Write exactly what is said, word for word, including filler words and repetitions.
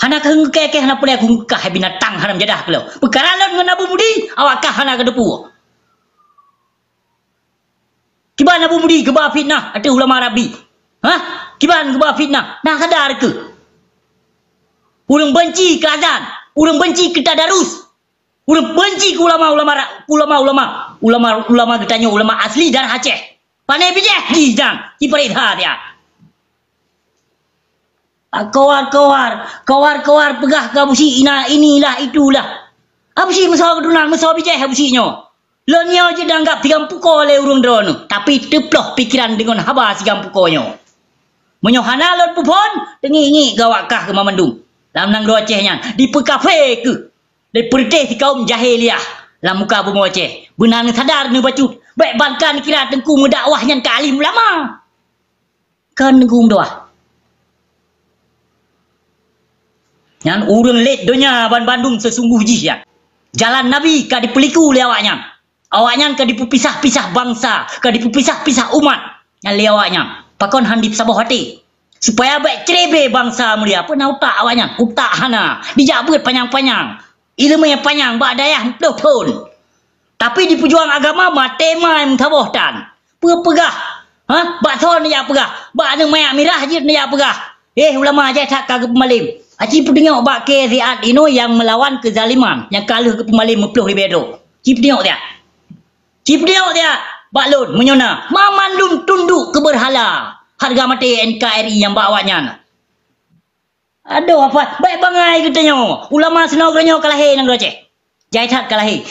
Hana keuh ngeukeh-keh, hana peureulée keuh ngeukah, hai binatang haram jadah keuh lôn. Peukara lôn ngon Abu Mudi, awak kah hana keudeupu. Kiban Abu Mudi geuba fitnah ateueh ulama Rabbi? Hah? Kiban geuba fitnah? Na sadar keuh? Ureuëng beunci keu azan, ureuëng beunci keu tadarus, ureuëng beunci keu ulama-ulama ra-, ulama-ulama, ulama-ulama geutanyoe, ulama asli darah Aceh. Pané bijéh jih nyan, jipareksa siat. Kawar-kawar, kawar-kawar peugah keu Abu Syik ina, inilah, itulah. Abu Syik meusoe keutunan, meusoe bijéh Abu Syik nyoe. Lôn nyoe jeuet anggab sigampuko lé ureuëng droeneueh, tapi teuploh pikeran deungon haba sigampuko nyoe. Meunyoe hana lôn peuphon, teungiek-ngiek gawak kah keu mandum lam nanggroe Aceh nyan, dipeukafé keuh lé peureudeh sikaum jahiliah lam muka bumoe Aceh. Beuna neusadar neubacut, bék bangka neukira teungku meudakwah nyan keu alim ulama. Kon geudoa. Nyan ureuëng lét donya banbandum seusunggoh jih nyan. Jalan Nabi ka dipeuliku lé awaknyan. Awaknyan ka dipeupisah-pisah bansa, ka dipeupisah-pisah umat nyan lé awaknyan. Pakon han dipeusaboh até? Supaya bék ceurebe bansa mulia. Peue na utak awaknyan? Utak hana. Dijak beuet panyang-panyang. Iéleumé panyang bak dayah ploh thon. Tapi dipeujuang agama maté mai meusaboh tan. Peue peugah? Ha? Bak soe neujak peugah? Bak aneuëk manyak mirah jeuet neujak peugah. Eh, ulama jai that ka geupeumalém. Aci peudeungoe bak K Z At inoe nyang meulawan keuzaliman, nyang ka lheueh geupeumalém meuploh ribée droe. Ci peudeungoe siat. Ci peudeungoe siat bak lôn meunyoe na. Ma mandum tunduk keu beurhala. Hareuga maté N K R I nyang bak awaknyan. Adoh, apa? Bék bangai geutanyoe. Ulama sinoe geutanyoe ka lahé nanggroe Aceh. Jai that ka lahé.